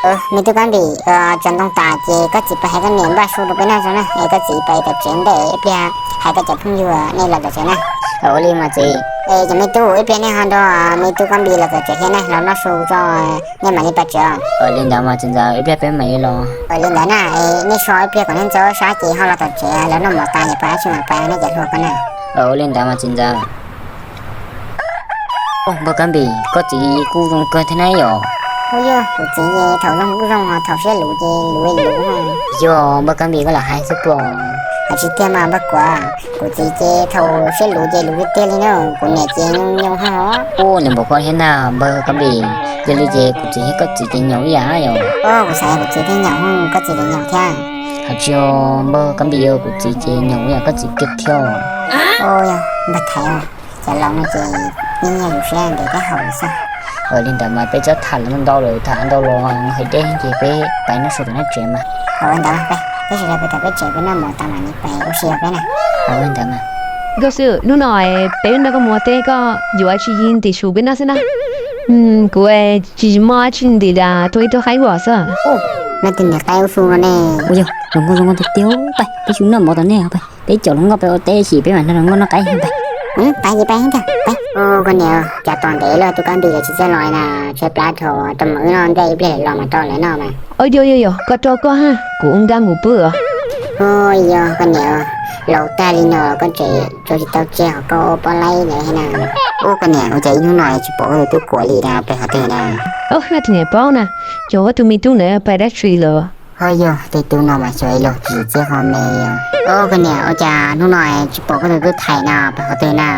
Me tub Kab Npis, tsaus ntoo tas ces koj txiv pais hais koj niam npaj su rau peb noj tso na, es koj txiv pais tom tsev ntej, ib pliag hais koj cov phooj ywg nej los tom tsev na. Ua li mas txiv. Es cov me tub, ib pliag nej ho nrog me tub Kab Npis los tom tsev thiab na, los noj su tso, nej mam li pais tsev. Ua li ntawd mas txiv ntxawm, ib pliag peb mam li los. Ua li ntawd na, nej so ib pliag kom nej ntxov sab ces ho los tom tsev, lawv noj mov tas ces pais dab tsi mas pais, nej cov hluas ko na. Ua li ntawd mas txiv ntxawm. Npawg Kab Npis, koj txiv kuj zoo kawg thiab na yom? Ua yog kuv txiv ces thaum zoo kuj zoo, thaum siab luv ces luv luv. Yog npawg Kab Npis koj lam hais xwb puas? Hais tsis tiag mas npawg Kuam, kuv txiv ces thaum siab luv ces luv tiag tiag li na, kuv niam ces nyoos nyoos hos. Ua li npaum koj thiab ntag npawg Kab Npis, yog li ces kuv txiv thiab koj txiv ces nyaum ib yam yom? Kuv xav kuv txiv thiaj nyaum, koj txiv ces nyaum thiab. Hais tsis yog npawg Kab Npis, yog kuv txiv ces nyaum ib yam koj txiv kiag thiab. Npawg Thaiv, cov laus no ces yeej yog yus siab ntev thiab haum xwb. Ua li ntawd mas peb txhob tham lawm, ntau lawm, tham ntau los hais deb ces peb pais noj su tom nej tsev mas. Ua li ntawd, peb sawv daws pais tom peb tsev peb noj mov tas mam li pais ua si peb na. Ua li ntawd mas. Nkauj Xwb, hnub no peb nrog koj mus ua teb, koj yuav dab tsi ntim su peb noj xwb na? Kuv tsis muaj dab tsi ntim li, tuaj ib tug qaib ua xwb. Noj tus niag qaib ua su no ne. Ua yog zoo nkauj zoo nkauj tiag tiag, pais peb sib noj mov tom nej, pais peb caum hluas nkauj peb ua teb xwb peb mam nrog hluas nkauj noj qaib pais. Pais ces pais ntag, pais. Koj niam, cas tos ntev lawm tub Kab Npis los tsis txawj los na, tshaib plab dhau, rau mam wb noj ntej ib pliag los mam rau lawv noj mas. Yog yog yog, koj rau koj ha, kuv ua nkaj mus pw os. Yog koj niam, laus tag li no koj tseem tso tsis tau tseg hos koj ua poj laib ntawd na. Ua koj niam, ua cas ib hnub no tsis pom koj tus tub Kuam li na, pem qhov twg na? Ua, koj niam paub na, cov koj tus me tub ntawd pais dab tsi lawm? Ho yog tej tub no mas xyov es los tsis txawj ho me. Ua koj niam, ua cas hnub no tsis pom koj tus tub Thaiv na, pem qhov twg na?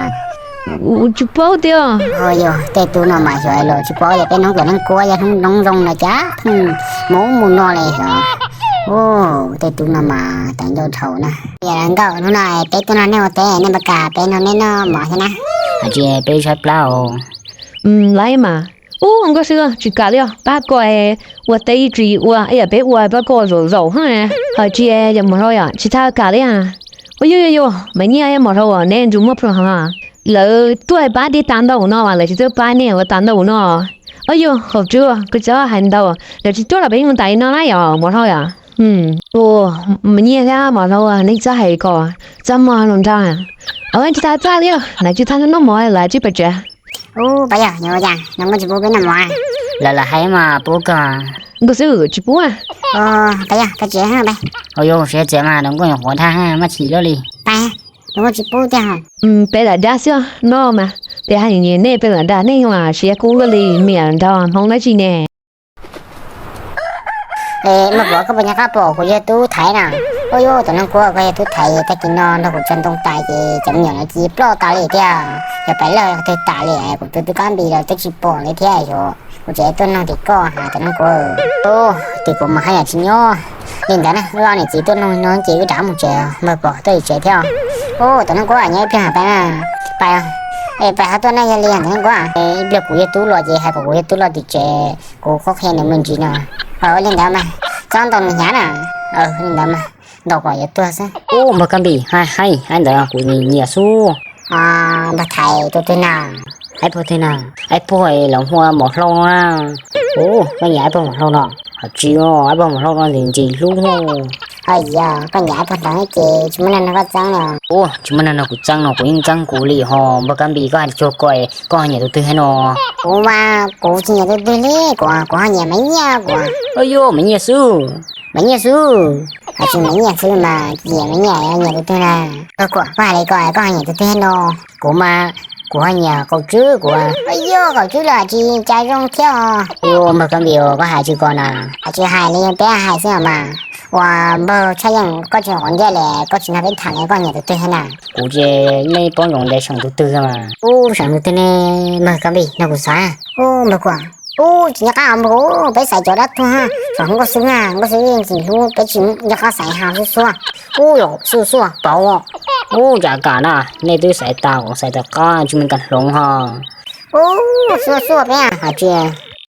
Tsis paub tiag. Ho yog tej tub no mas xyov es los tsis paub, yog peb hnub cov neeg kuab yog hnub noo zoo no cas pheej mus mus no li xyov. Tej tub no mas tawv ncauj dhau na. Yog nkauj, hnub no peb tuaj nrog nej ua teb, nej puas kam peb nrog nej noj mov thiab na? Hais tsis peb tshaib plab os. Laib mas. Ub, nkauj Xwb, tsis kam li os, pab koj ua teb tsis ua, ib yam peb ua pab koj zaum zaum hos. Hais tsis yog mos hlau yom, tsis txhob kam li. Ua yog yog yog, Maiv Nyiaj, mos hlau, neb ntshe muaj plhu heev. Lawv tuaj pab teb tas ntau no mas lawv tsis tuaj pab nej ua tas ntau no. Ua yog, Qaum Tswb, koj txhob hais ntau, lawv tsis tuaj los peb mus tas li no na yom, mos hlau yom. Ua, Maiv Nyiaj thiab mos hlau, nej txhob hais kom txaj muag hluas nraug. Tsis tas txaj li, lawv tsis txhob noj mov, lawv tsis pais tsev. Ub, pab yog, yuav ua cas, nws kuj tsis pub peb noj mov. Lawv lam hais mas pub kawg. Nkauj Xwb, tsis pub. Pab yog, pab tsev pab. Ua yog, siab txias mas nws kuj nyuam qhuav dag, maj chim luaj li. Pab, nws kuj tsis pub tiag. Peb lam dag xwb no mas, peb hais nyiam nej, peb lam dag nej mas siab kub luaj li, me nyuam nraug Hmoob dab tsi ne. Npawg Kuam, koj puas nco qab pom kuv yog tub Thaiv na? Ua yog, tus neeg kuab koj yog tub Thaiv, tag kis no nrog kuv tsaws ntoo tas ces cov me nyuam no cia li ploj tas li tiag, yog pais lawj qhov twg tas li, kuv tus tub Kab Npis los twb tsis pom li thiab, yog kuv tseem tuaj nug tim koj hos tus neeg kuab. Ub, tim kuv mas haj yam tsis nyob. Li ntawd na, wb ob niam txiv tuaj nug no ces wb rov mus tsev, npawg Kuam tuaj tim tsev thiab. Ub, tus neeg kuab nyob ib pliag pais na, pais, pais ho tuaj na, yog li tus neeg kuab, ib pliag kuv yog tub los ces hais kom kuv yog tub los tim tsev, kuv qhuab qhia nws me ntsis no. Ua li ntawd mas, txhob ntaus nws hnyav na. Li ntawd mas, ntaus kom yuav tuag xwb. Ub, npawg Kab Npis, hais hais ntawd kuv nyiam xwb. Npawg Thaiv, tus twg na? Aib pog twg na? Aib pog lawv hu ua Maum Hlau no na. Ub, koj nyiam aib pog Maum Hlau no? Hais tsis, aib pog Maum Hlau no ntxim ntxim hlub. Hos yog koj nyiam aib pog ntawd ces tsis muaj neeg nrog koj txeeb no. Ub, tsis muaj neeg nrog kuv txeeb no, kuv yeej txeeb kuv li hos. Npawg Kab Npis, koj hais li cas kuv, koj ho nyiam tus twg thiab no? Kuv mas kuv tsis nyiam tus twg li, kuv, kuv ho nyiam Maiv Nyiaj kuv. Ua yog, Maiv Nyiaj xwb. Maiv Nyiaj xwb. Hais tsis Maiv Nyiaj xwb mas tsis nyiam Maiv Nyiaj, nyiam tus twg na? Npawg Kuam, koj hais li ko koj ho nyiam tus twg thiab no? Kuv mas, kuv ho nyiam Qaum Tswb kuv. Ua yog, Qaum Tswb los hais tsis cas zoo thiab os. Ua npawg Kab Npis, koj hais tsis ko na? Hais tsis hais li, peb hais xwb os mas. Ua npawg Tshaj Yeej, koj tsis nyuam qhuav ntiab li, koj tsis nrog peb tham li, koj nyiam tus twg thiab na? Kuv ces nej paub ntsoov ntev seem tus twg mas. Ub, seem tus twg ne? Npawg Kab Npis, nrog kuv xav. Ub, npawg Kuam. Ub, tsis nco qab os npawg Kuam, peb xaiv cov dab tuag, txom Nkauj Xwb na, Nkauj Xwb yeej tsis hlub, peb tsis nco qab xaiv, ho xuj xuaj. Ub, xuj xuaj pauv. Ub, cas kam na, nej twb xaiv tas, kuv xaiv tom qab tsis muaj kas hloov ho. Ub, xuj xuaj peb hais tsis